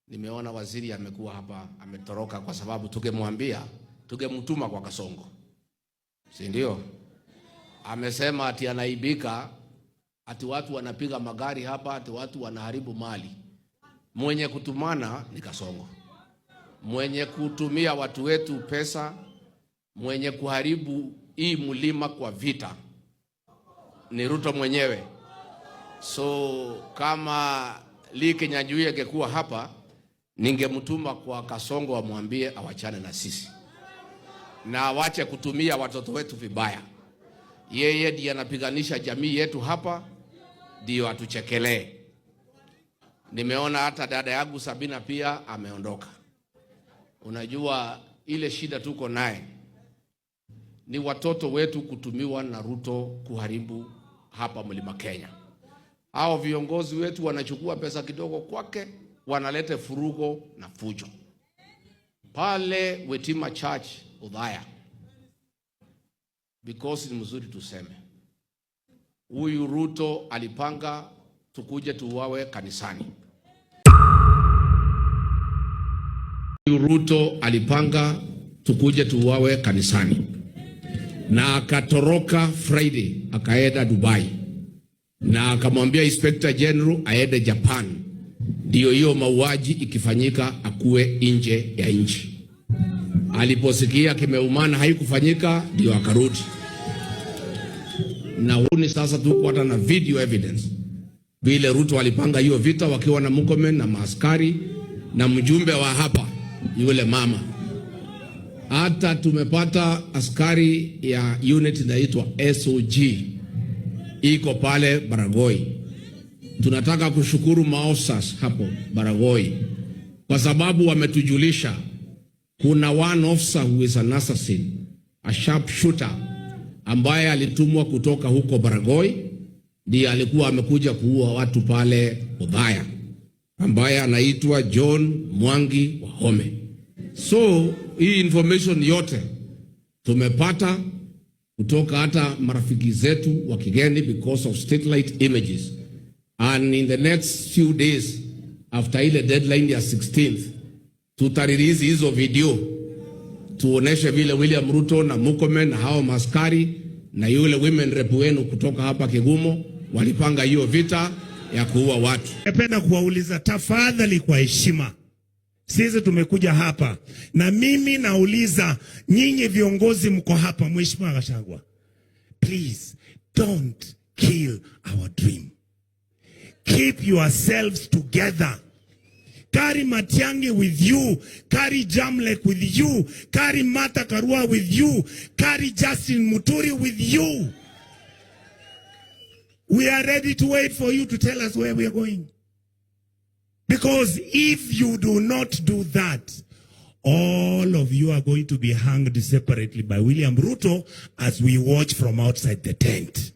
Nimeona waziri amekuwa hapa, ametoroka kwa sababu tungemwambia, tungemtuma kwa Kasongo, si ndio? Amesema ati anaibika, ati watu wanapiga magari hapa, ati watu wanaharibu mali. Mwenye kutumana ni Kasongo, mwenye kutumia watu wetu pesa, mwenye kuharibu hii mlima kwa vita ni Ruto mwenyewe. So kama Lee Kinyanjui angekuwa hapa, ningemtuma kwa Kasongo amwambie awachane na sisi na awache kutumia watoto wetu vibaya. Yeye ndiye anapiganisha jamii yetu hapa, ndio atuchekelee. Nimeona hata dada yangu Sabina pia ameondoka. Unajua ile shida tuko naye ni watoto wetu kutumiwa na Ruto kuharibu hapa Mlima Kenya. Hao viongozi wetu wanachukua pesa kidogo kwake, wanaleta furugo na fujo pale Wetima Church Udhaya, because ni mzuri tuseme, huyu Ruto alipanga tukuje tuuawe kanisani. Huyu Ruto alipanga tukuje tuuawe kanisani na akatoroka Friday akaenda Dubai na akamwambia Inspector General aende Japan, ndiyo hiyo mauaji ikifanyika akuwe nje ya nchi. Aliposikia kimeumana haikufanyika, ndio akarudi. Na huni sasa tuko hata na video evidence vile Ruto alipanga hiyo vita wakiwa na Murkomen na maaskari na mjumbe wa hapa yule mama. Hata tumepata askari ya unit inaitwa SOG iko pale Baragoi. Tunataka kushukuru maofisas hapo Baragoi kwa sababu wametujulisha kuna one officer who is an assassin, a sharp shooter ambaye alitumwa kutoka huko Baragoi, ndiye alikuwa amekuja kuua watu pale Othaya, ambaye anaitwa John Mwangi Wahome. So hii information yote tumepata kutoka hata marafiki zetu wa kigeni because of satellite images, and in the next few days after ile deadline ya 16th tutarelease hizo video tuoneshe vile William Ruto na Murkomen na hao maskari na yule women rep wenu kutoka hapa Kigumo walipanga hiyo vita ya kuua watu. Napenda kuwauliza tafadhali, kwa heshima, sisi tumekuja hapa na mimi nauliza nyinyi viongozi mko hapa, Mheshimiwa Gachagua, please don't kill our dream. Keep yourselves together. Carry Matiang'i with you. Carry Jamlek with you. Carry Martha Karua with you. Carry Justin Muturi with you. We are ready to wait for you to tell us where we are going. Because if you do not do that, all of you are going to be hanged separately by William Ruto as we watch from outside the tent.